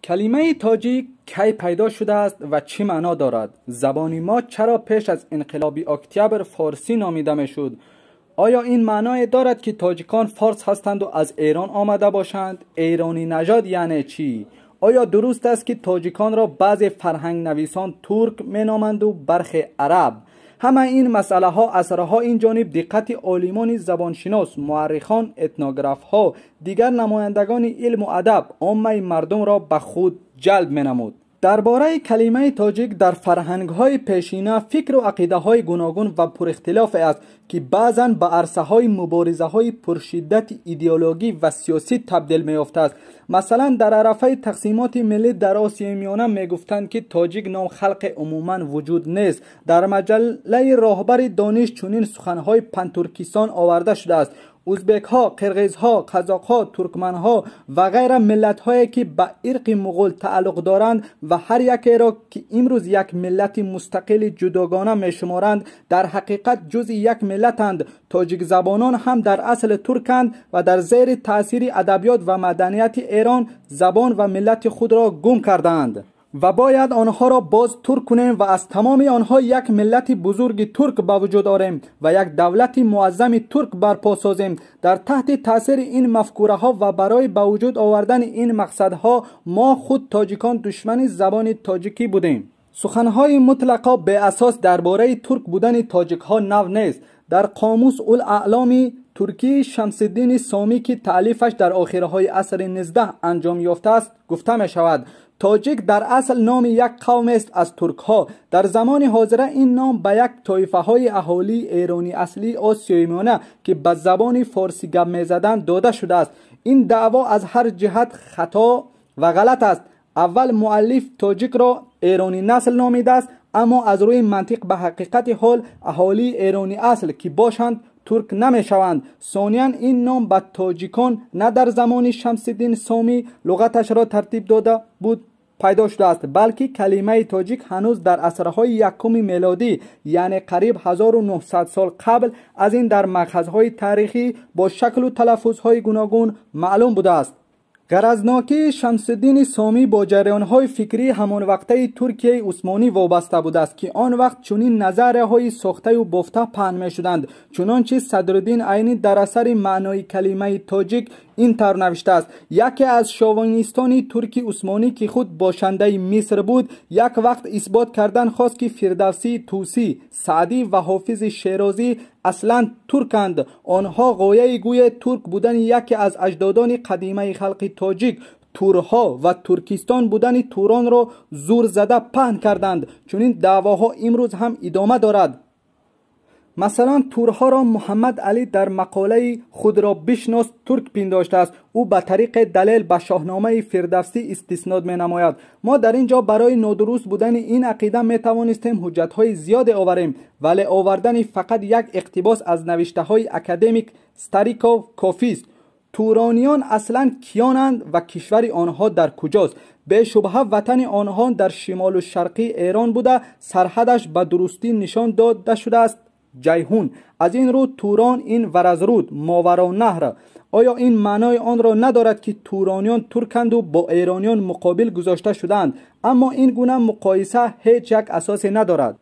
کلمه تاجیک کی پیدا شده است و چی معنا دارد؟ زبان ما چرا پیش از انقلاب اکتبر فارسی نامیده میشد؟ آیا این معنای دارد که تاجیکان فارس هستند و از ایران آمده باشند؟ ایرانی نژاد یعنی چی؟ آیا درست است که تاجیکان را بعضی فرهنگ نویسان ترک مینامند و برخی عرب؟ همه این مسئله ها اثرها این جانب دقت عالمان زبانشناس، مورخان، اتنوگراف ها، دیگر نمایندگان علم و ادب، عامه مردم را به خود جلب مینمود. درباره کلمه تاجیک در فرهنگ های پیشینه فکر و عقیده های گوناگون و پر اختلاف است که بعضا به عرصه های مبارزه های پرشدت ایدئولوژی و سیاسی تبدیل می یافته است. مثلا در عرفه تقسیمات ملی در آسیای میانه می گفتند که تاجیک نام خلق عموما وجود نیست. در مجله راهبر دانش چنین سخنهای پنترکستان آورده شده است. ازبک ها، قرغیز ها، قزاق ها، ترکمن ها و غیره ملت هایی که به ارق مغول تعلق دارند و هر یکی را که امروز یک ملت مستقل جداگانه می شمارند در حقیقت جزء یک ملتند. تاجیک زبانان هم در اصل ترکند و در زیر تاثیر ادبیات و مدنیت ایران زبان و ملت خود را گم کردند و باید آنها را باز ترک کنیم و از تمام آنها یک ملت بزرگ ترک به وجود آریم و یک دولت معظم ترک برپا سازیم. در تحت تاثیر این مفکوره ها و برای به وجود آوردن این مقصدها ما خود تاجیکان دشمن زبان تاجیکی بودیم. سخنهای مطلقا به اساس درباره ترک بودن تاجیک ها نو نیست. در قاموس الاعلام ترکی شمس الدین سامی که تألیفش در آخرهای عصر 19 انجام یافته است گفته می شود تاجیک در اصل نام یک قوم است از ترک ها. در زمان حاضر این نام به یک طایفه های اهالی ایرانی اصلی آسیای میانه که به زبان فارسی گپ میزدند داده شده است. این دعوا از هر جهت خطا و غلط است. اول مؤلف تاجیک را ایرانی نسل نامیده است، اما از روی منطق به حقیقت حال اهالی ایرانی اصل که باشند ترک نمیشوند. ثانیا این نام به تاجیکان نه در زمان شمس الدین سامی لغتش را ترتیب داده بود پیدا شده است، بلکه کلمه تاجیک هنوز در عصرهای یکم میلادی یعنی قریب 1900 سال قبل از این در مأخذهای تاریخی با شکل و تلفظهای گوناگون معلوم بوده است. غرضناکی شمس الدین سامی با جریانهای فکری همان وقته ترکیه عثمانی وابسته بوده است که آن وقت چنین نظریه‌های ساخته و بافته پهن می‌شدند. چنانچه صدرالدین عینی در اثر معنای کلمه تاجیک این طور نوشته است: یکی از شاوینیستان ترکی عثمانی که خود باشنده مصر بود یک وقت اثبات کردن خواست که فردوسی، طوسی، سعدی و حافظ شیرازی اصلا ترکند. آنها غایه گوی ترک بودن یکی از اجدادان قدیمه خلق تاجیک، تورها و ترکستان بودن توران را زور زده پهن کردند. چنین دعواها امروز هم ادامه دارد. مثلا تورها را محمد علی در مقاله خود را بشناس ترک پنداشته است. او به طریق دلیل به شاهنامه فردوسی استسناد می نماید. ما در اینجا برای نادرست بودن این عقیده می توانستیم حجت های زیاد آوریم، ولی آوردن فقط یک اقتباس از نوشته های اکادمیک ستاریکوف کافی است. تورانیان اصلا کیانند و کشور آنها در کجاست؟ به شبهه وطن آنها در شمال و شرقی ایران بوده، سرحدش به درستی نشان داده شده است جیحون. از این رو توران این ورزرود ماورا نهر. آیا این معنای آن را ندارد که تورانیان ترکند و با ایرانیان مقابل گذاشته شدند؟ اما این گونه مقایسه هیچ یک اساسی ندارد.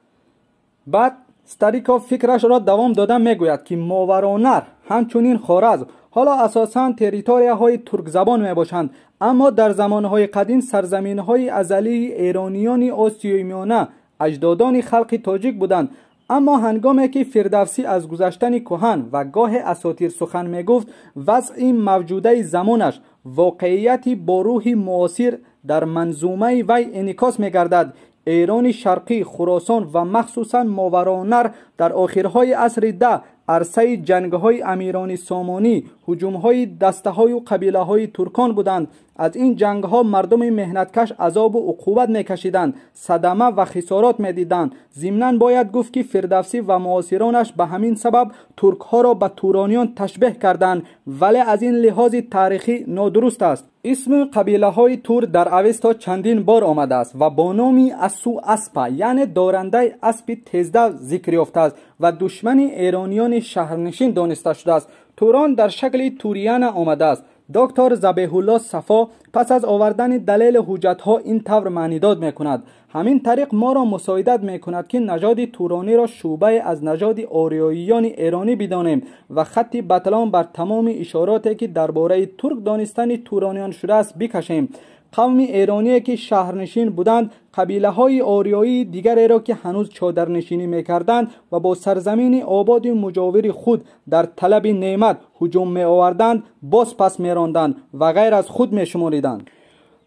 بعد ستاریکوف فکرش را دوام داده میگوید که ماورا نهر همچنین خوارزم حالا اساساً تریتوریاهای ترک زبان می باشند، اما در زمانهای قدیم سرزمینهای ازلی ایرانیان آسیای میانه اجدادان خلق تاجیک بودند. اما هنگامی که فردوسی از گذشتن کهن و گاه اساطیر سخن میگفت، وضع موجوده زمانش واقعیتی با روح معاصر در منظومه وی انعکاس میگردد. ایران شرقی، خراسان و مخصوصا ماورالنهر در آخرهای عصر 10 عرصه جنگ‌های امیران سامانی، هجوم‌های دسته‌های و قبیله‌های ترکان بودند. از این جنگ‌ها مردم مهنتکش عذاب و عقوبت می‌کشیدند، صدمه و خسارات می‌دیدند. ضمناً باید گفت که فردوسی و معاصرانش به همین سبب ترک‌ها را به تورانیان تشبیه کردند، ولی از این لحاظ تاریخی نادرست است. اسم قبیله های تور در اوستا چندین بار آمده است و با نام اسو اسپا یعنی دارنده اسب تیزده ذکر یافته است و دشمن ایرانیان شهرنشین دانسته شده است. توران در شکل توریان آمده است. Доктор Забеҳулло Сафо пас аз овардани далели ҳуҷҷатҳо ин тавр маънидод мекунад. Ҳамин тариқ моро мусоидат мекунад, ки нажоди турониро шӯъбае аз нажоди ориёиёни эронӣ бидонем ва хатти батлон бар тамоми ишороте, ки дар бораи турк донистани турониён шудааст, бикашем. Қавми эроние, ки шаҳрнишин буданд, қабилаҳои ориёии дигареро, ки ҳанӯз чодарнишинӣ мекарданд ва бо сарзамини ободи муҷовири худ дар талаби неъмат ҳуҷум меоварданд, боз пас меронданд ва ғайр аз худ мешумориданд.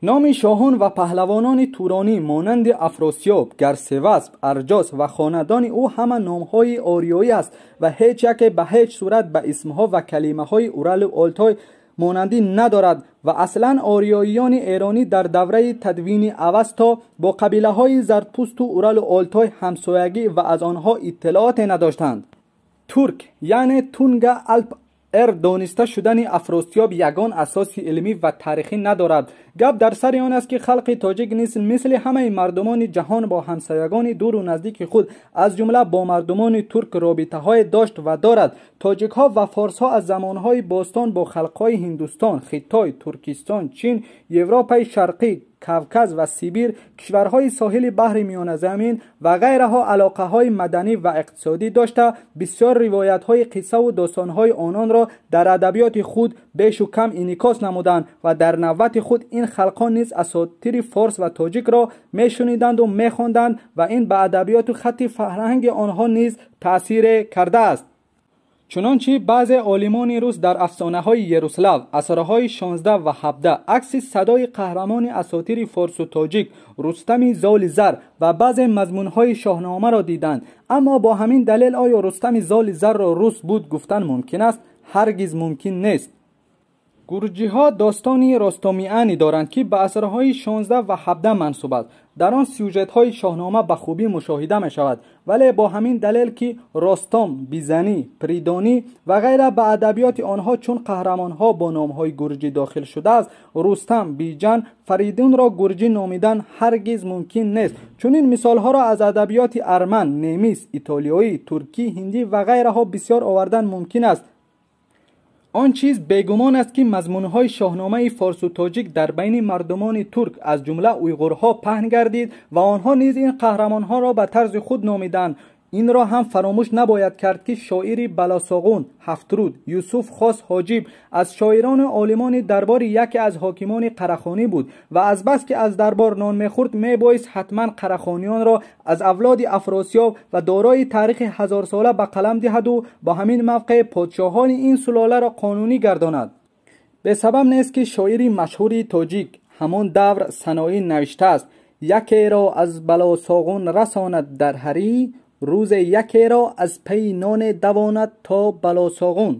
Номи шоҳон ва паҳлавонони туронӣ монанди Афросиёб, Гарсевасп, Арҷос ва хонадони ӯ ҳама номҳои ориёӣ аст ва ҳеҷ яке ба ҳеҷ сурат ба исмҳо ва калимаҳои Уралу Олтой монандӣ надорад ва аслан ориёиёни эронӣ дар давраи тадвини Авасто бо қабилаҳои зардпӯсту Уралу Олтой ҳамсоягӣ ва аз онҳо иттилооте надоштанд. Турк, яъне Тунга Алп Эр дониста шудани Афросиёб ягон асоси илмӣ ва таърихӣ надорад. Гап дар сари он аст, ки халқи тоҷик низ мисли ҳамаи мардумони ҷаҳон бо ҳамсоягони дуру наздики худ, аз ҷумла бо мардумони турк, робитаҳое дошт ва дорад. Тоҷикҳо ва форсҳо аз замонҳои бостон бо халқҳои Ҳиндустон, Хитой, Туркистон, Чин, Европаи Шарқӣ, Кавказ ва Сибир, кишварҳои соҳили баҳри Миёназамин ва ғайраҳо алоқаҳои маданӣ ва иқтисодӣ дошта, бисёр ривоятҳои қиссаву достонҳои ононро дар адабиёти худ бешу кам инъикос намуданд ва дар навбати худ ин халқҳо низ асотири форс ва тоҷикро мешуниданду мехонданд ва ин ба адабиёту хатти фарҳанги онҳо низ таъсире кардааст. Чунончи баъзе олимони рус дар афсонаҳои Ярослав асрҳои 16 ва 17 акси садои қаҳрамони асотири форсу тоҷик Рустами Золи Зар ва баъзе мазмунҳои Шоҳномаро диданд, аммо бо ҳамин далел оё Рустами Золи Зарро рус буд гуфтан мумкин аст? Ҳаргиз мумкин нест. Гурҷиҳо достони Ростомиани доранд, ки ба асрҳои 16 ва 17 мансуб аст. Дар он сюжетҳои Шоҳнома ба хубӣ мушоҳида мешавад, вале бо ҳамин далел, ки Ростом, Бизанӣ, Придонӣ ва ғайра ба адабиёти онҳо чун қаҳрамонҳо бо номҳои гурҷӣ дохил шудааст, Рустам, Биҷан, Фаридунро гурҷӣ номидан ҳаргиз мумкин нест. Чунин мисолҳоро аз адабиёти арман, немис, итолиёӣ, туркӣ, ҳиндӣ ва ғайраҳо бисёр овардан мумкин аст. Он чиз бегумон аст, ки мазмунҳои Шоҳномаи форсу тоҷик дар байни мардумони турк, аз ҷумла уйғурҳо, паҳн гардид ва онҳо низ ин қаҳрамонҳоро ба тарзи худ номиданд. Инро ҳам фаромӯш набояд кард, ки шоири Баласоғун Ҳафтруд Юсуф Хос Ҳоҷиб аз шоирону олимони дарбори яке аз ҳокимони Қарахонӣ буд ва азбаски аз дарбор нон мехӯрд, мебоист ҳатман қарахониёнро аз авлоди Афросиёб ва дорои таърихи ҳазорсола ба қалам диҳаду бо ҳамин мавқеъ подшоҳони ин сулоларо қонунӣ гардонад. Бесабаб нест, ки шоири машҳури тоҷик ҳамон давр Саноӣ навиштааст: якеро аз Балосоғун расонад дар ҳарӣ, рӯзе якеро аз пайи ноне давонад то Балосоғун.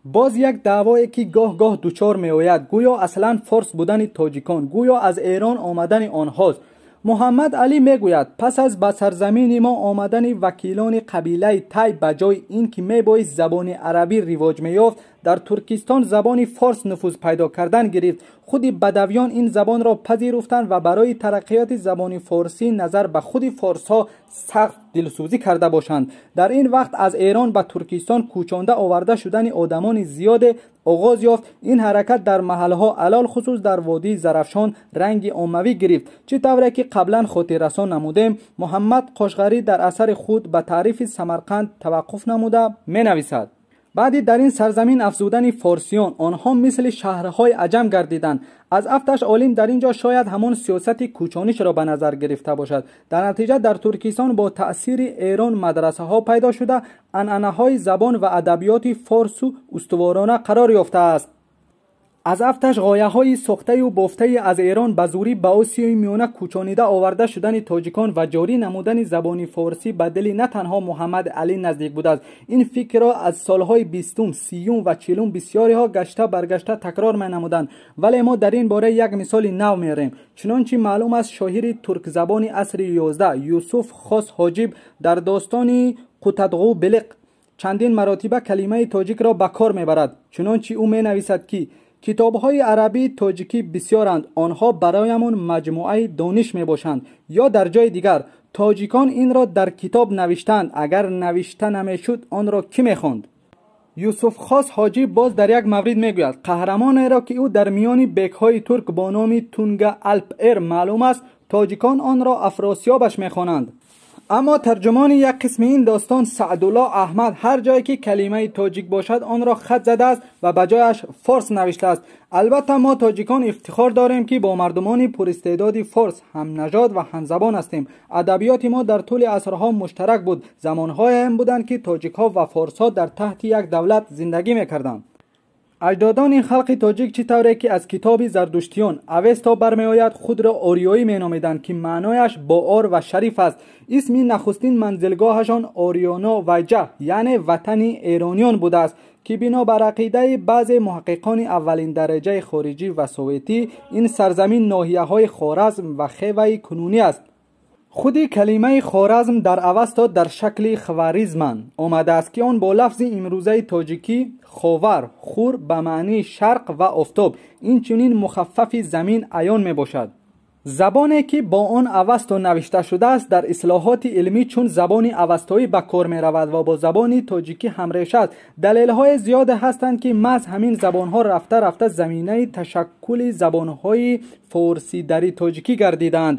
Боз як даъвое, ки гоҳ-гоҳ дучор меояд, гӯё аслан форс будани тоҷикон, гӯё аз Эрон омадани онҳост. Муҳаммад Алӣ мегӯяд: пас аз ба сарзамини мо омадани вакилони қабилаи Тай, ба ҷои ин ки мебоист забони арабӣ ривоҷ меёфт, дар Туркистон забони форс нуфуз пайдо кардан гирифт. Худи бадавиён ин забонро пазируфтанд ва барои тараққиёти забони форсӣ назар ба худи форсҳо сахт дилсӯзӣ карда бошанд. Дар ин вақт аз Эрон ба Туркистон кӯчонда оварда шудани одамони зиёде оғоз ёфт. Ин ҳаракат дар маҳалҳо, алалхусус дар водии Зарафшон, ранги оммавӣ гирифт. Чӣ тавре ки қаблан хотиррасон намудем, Муҳаммад Қошғарӣ дар асари худ ба таърифи Самарқанд таваққуф намуда менависад: баъди дар ин сарзамин афзудани форсиён, онҳо мисли шаҳрҳои аҷам гардиданд. Аз афташ олим дар ин ҷо шояд ҳамон сиёсати кӯчонишро ба назар гирифта бошад. Дар натиҷа дар Туркистон бо таъсири Эрон мадрасаҳо пайдо шуда, анъанаҳои забон ва адабиёти форсу устуворона қарор ёфтааст. Аз афташ ғояҳои сохтаю бофтаи аз Эрон ба зурӣ ба Осиёи Миёна кӯчонида оварда шудани тоҷикон ва ҷорӣ намудани забони форсӣ ба дили на танҳо Муҳаммад Алӣ наздик будааст. Ин фикрро аз солҳои 20-ум, 30-ум ва 40-ум бисёриҳо гашта баргашта такрор менамуданд, вале мо дар ин бора як мисоли нав меорем. Чунончи маълум аст, шоири туркзабони асри 11 Юсуф Хос Ҳоҷиб дар достони Қутадғу Билиқ чандин маротиба калимаи тоҷикро ба кор мебарад. Чунончи ӯ менависад, ки китобҳои арабии тоҷикӣ бисёранд, онҳо бароямон маҷмӯаи дониш мебошанд. Ё дар ҷои дигар: тоҷикон инро дар китоб навиштаанд, агар навишта намешуд, онро кӣ мехонд? Юсуф Хос Ҳоҷиб боз дар як маврид мегӯяд: қаҳрамонеро ки ӯ дар миёни бекҳои турк бо номи Тунга Алп-Эр маълум аст, тоҷикон онро Афросиёбаш мехонанд. Аммо тарҷумони як қисми ин достон Саъдулло Аҳмад ҳар ҷое ки калимаи тоҷик бошад онро хат задааст ва ба ҷояш форс навиштааст. Албатта мо тоҷикон ифтихор дорем ки бо мардумони пуристеъдоди форс ҳамнажод ва ҳамзабон ҳастем. Адабиёти мо дар тӯли асрҳо муштарак буд. Замонҳое ҳам буданд ки тоҷикҳо ва форсҳо дар таҳти як давлат зиндагӣ мекарданд. Аҷдодони халқи тоҷик чӣ тавре ки аз китоби зардуштиён Авесто бармеояд, худро ориёӣ меномиданд, ки маънояш боор ва шариф аст. Исми нахустин манзилгоҳашон Ориёно Вайҷа, яъне ватани эрониён будааст, ки бино бар ақидаи баъзе муҳаққиқони аввалин дараҷаи хориҷӣ ва советӣ ин сарзамин ноҳияҳои Хоразм ва Хеваи кунунӣ аст. Худи калимаи Хоразм дар Авесто дар шакли Хваризман омадааст, ки он бо лафзи имрӯзаи тоҷикӣ ховар, хур ба маънии шарқ ва офтоб, инчунин мухаффафи замин аён мебошад. Забоне ки бо он Авесто навишта шудааст дар ислоҳоти илмӣ чун забони авестоӣ ба кор меравад ва бо забони тоҷикӣ ҳамреша аст. Далелҳои зиёде ҳастанд ки маҳз ҳамин забонҳо рафта-рафта заминаи ташаккули забонҳои форсидари тоҷикӣ гардидаанд.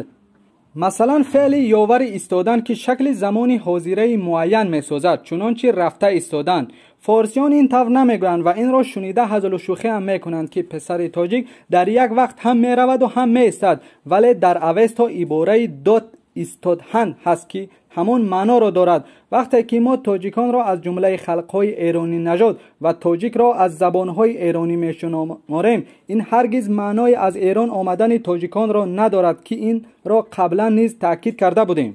Масалан, феъли ёвари истодан, ки шакли замони ҳозираи муайян месозад, чунончи рафта истодан. Форсиён ин тавр намегӯянд ва инро шунида ҳазлу шӯхӣ ҳам мекунанд, ки писари тоҷик дар як вақт ҳам мераваду ҳам меистад, вале дар Авесто ибораи дот истодҳанд ҳаст, ки ҳамон маъноро дорад. Вақте ки мо тоҷиконро аз ҷумлаи халқҳои эронӣ нажод ва тоҷикро аз забонҳои эронӣ мешуморем, ин ҳаргиз маънои аз Эрон омадани тоҷиконро надорад, ки инро қаблан низ таъкид карда будем.